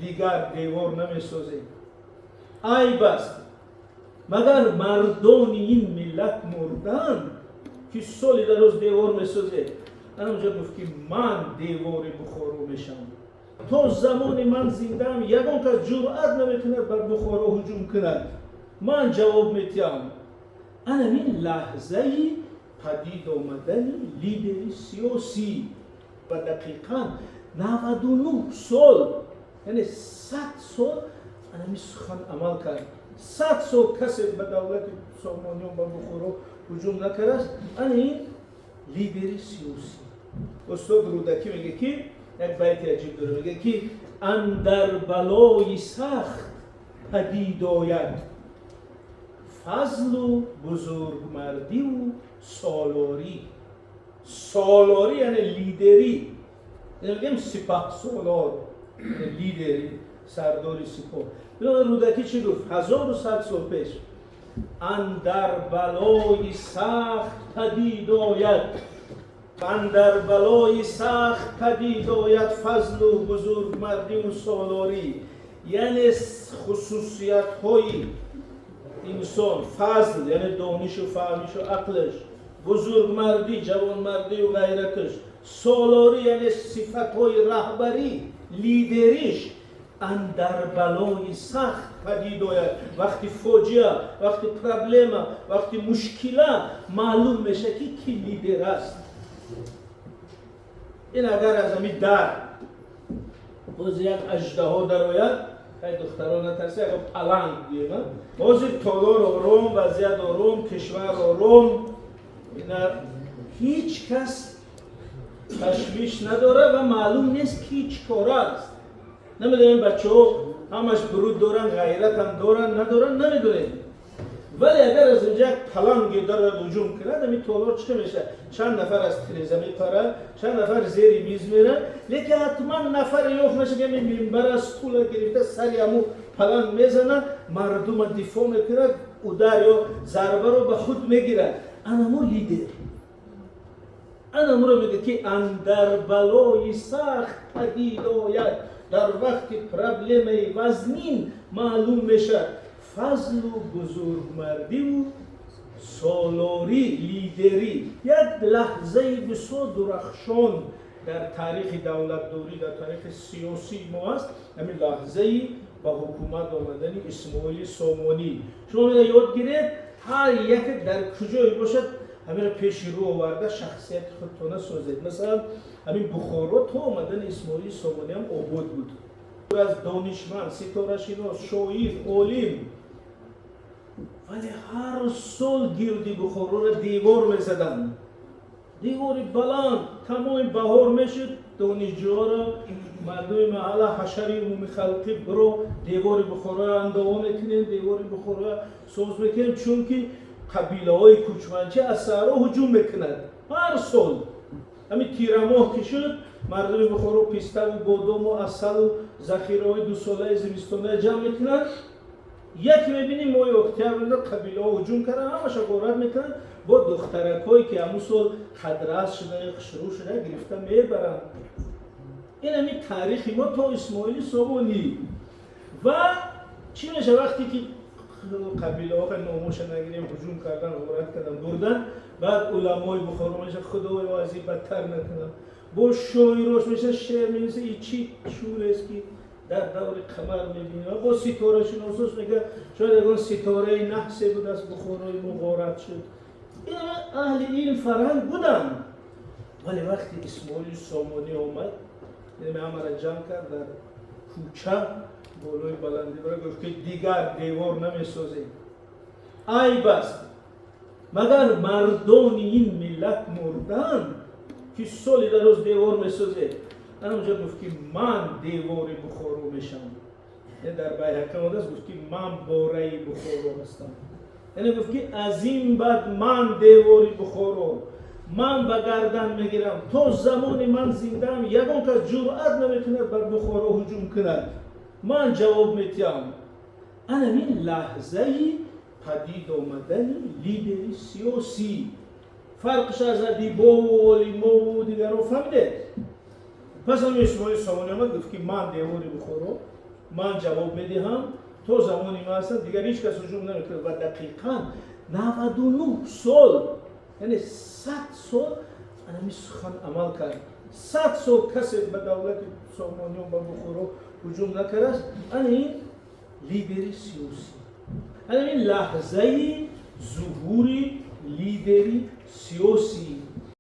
Дигар девор намесозем, айб аст, магар мардони ин миллат мурданд, ки соли дароз девор месозед? Ана онҷа гуфт, ки ман девори Бухоро мешавам, то замони ман зиндаам, ягон кас ҷуръат наметавонад бар Бухоро ҳуҷум кунад, ман ҷавоб метиҳам. Анамин лаҳзаи падид омадани лидери сиёсӣ ва дақиқан 99 сол, яъне 100 сол, анами сухан амал кард. 100 сол касе ба давлати Сомониён, ба Бухоро ҳуҷум накардааст. Ана ин лидери сиёсӣ. Устод Рӯдакӣ меге, ки як байти аҷиб дора, меге, ки андар балои сахт падид ояд фазлу бузургмардиву солорӣ. Солорӣ яъне лидерӣ, мегем сипаҳсолор, лидери, сардори сипоҳ. Рӯдакӣ чӣ гуфт 1100 сол пеш? Андар балои сахт падид ояд, андар балои сахт падид ояд фазлу бузургмардиву солорӣ. Яъне хусусиятҳои инсон: фазл, яъне донишу фаҳмишу ақлаш, бузургмардӣ, ҷавонмардию ғайраташ, солорӣ, яъне сифатҳои раҳбарӣ, лидериш, андар балои сахт падид ояд. Вақти фоҷиа, вақти проблема, вақти мушкила маълум мешавад, ки ки лидер аст. Ин агар аз ами дар боз як аждаҳо дарояд, хай, духтаро натарси, ягон паланг гӯем. Ҳозир толор ором, вазъият ором, кишвар ором, ина ҳеҷ кас ташвиш надорад ва маълум нест, ки чӣ кора аст. Намедонем, бачаҳо ҳамаш буруд доранд, ғайратам доранд, надоранд, намедонем. Вале агар аз инҷа як паланге дарояд, ҳуҷум кунад, ами толор чӣ мешавад? Чанд нафар аз тиреза мепарад, чанд нафар зери миз мерад, лекин ҳатман нафаре ёфт мешавад, ки ами минбара, стула гирифта, сари ҳаму паланг мезанад, мардума дифоъ мекунад, удар ё зарбаро ба худ мегирад. Анамо лидер. Анамуро мегӯяд, ки андар балои сахт падид ояд, дар вақти проблемаи вазнин маълум мешавад фазлу бузургмардиву солорӣ, лидерӣ. Як лаҳзаи бисёр дурахшон дар таърихи давлатдорӣ, дар таърихи сиёсии мо аст ҳамин лаҳзаи ба ҳукумат омадани Исмоили Сомонӣ. Шумо мера ёд гиред, ҳар яке дар куҷое бошад, ҳаминро пеши рӯ оварда, шахсияти худтона созед. Масалан, ҳамин Бухоро то омадани Исмоили Сомонӣ ҳам обод буд, аз донишманд, ситорашинос, шоир, олим. Вале ҳар сол гирди Бухороро девор мезаданд, девори баланд. Тамоми баҳор мешуд, донишҷӯҳоро, мардуми маҳалла, ҳашари умуми халқӣ биро, девори Бухороро андово мекунем, девори Бухороро соз мекунем, чунки қабилаҳои кӯчманчӣ аз саҳро ҳуҷум мекунад. Ҳар сол ҳамин тирамоҳ ки шуд, мардуми Бухоро пиставу бодому асалу захираҳои дусолаи зимистоная ҷамъ мекунанд. Яке мебинем, моҳи октябрда қабилаҳо ҳуҷум кардан, ҳамаша ғорат мекунанд, бо духтаракҳое, ки ҳамун сол қадрас шуда, хушрӯ шуда, гирифта мебаранд. Ин ҳамин таърихи мо то Исмоили Сомонӣ. Ва чӣ мешавад, вақте ки қабилаҳо, номоша нагирем, ҳуҷум кардан, ғорат кардан, бурдан? Баъд уламои Бухоро меша: «Худоё, аз ин бадтар накунам». Бо шоирош меша, шеър менависа: «И чӣ шӯрест, ки дар даври қамар мебинем?» Бо ситорашиносош мега: «Шояд ягон ситораи наҳсе буд, аз Бухорои мо ғорат шуд». Ин аҳли илм, фарҳанг буданд. Вале вақте Исмоили Сомонӣ омад, ҳамаро ҷамъ кард дар кӯча, болои баландӣ бара, гуфт, ки дигар девор намесозем, айб аст, магар мардони ин миллат мурданд, ки соли дароз девор месозед? Ана онҷа гуфт, ки ман девори Бухоро мешавам. Дар Байҳақӣ омадааст, гуфт, ки ман бораи Бухоро ҳастам. Яъне гуфт, ки аз ин баъд ман девори Бухоро ман ба гардан мегирам, то замони ман зиндаам, ягон кас ҷуръат наметавонад бар Бухоро ҳуҷум кунад, ман ҷавоб метиҳам. Анамин лаҳзаи падид омадани лидери сиёсӣ. Фарқш аз адибову олимову дигарро фаҳмидед. Пас ҳам Исмоили Сомонӣ омад, гуфт, ки ман девори Бухоро. Ман ҷавоб медиҳам, то замони ман ҳастам, дигар ҳеҷ кас ҳуҷум намекунад. Ва дақиқан 99 сол, яъне 100 сол, анами сухан амал кард. 100 сол касе ба давлати Сомониён, ба Бухоро ҳуҷум накардааст. Ана ин лидери сиёсӣ, ана ин лаҳзаи зуҳури лидери сиёсӣ.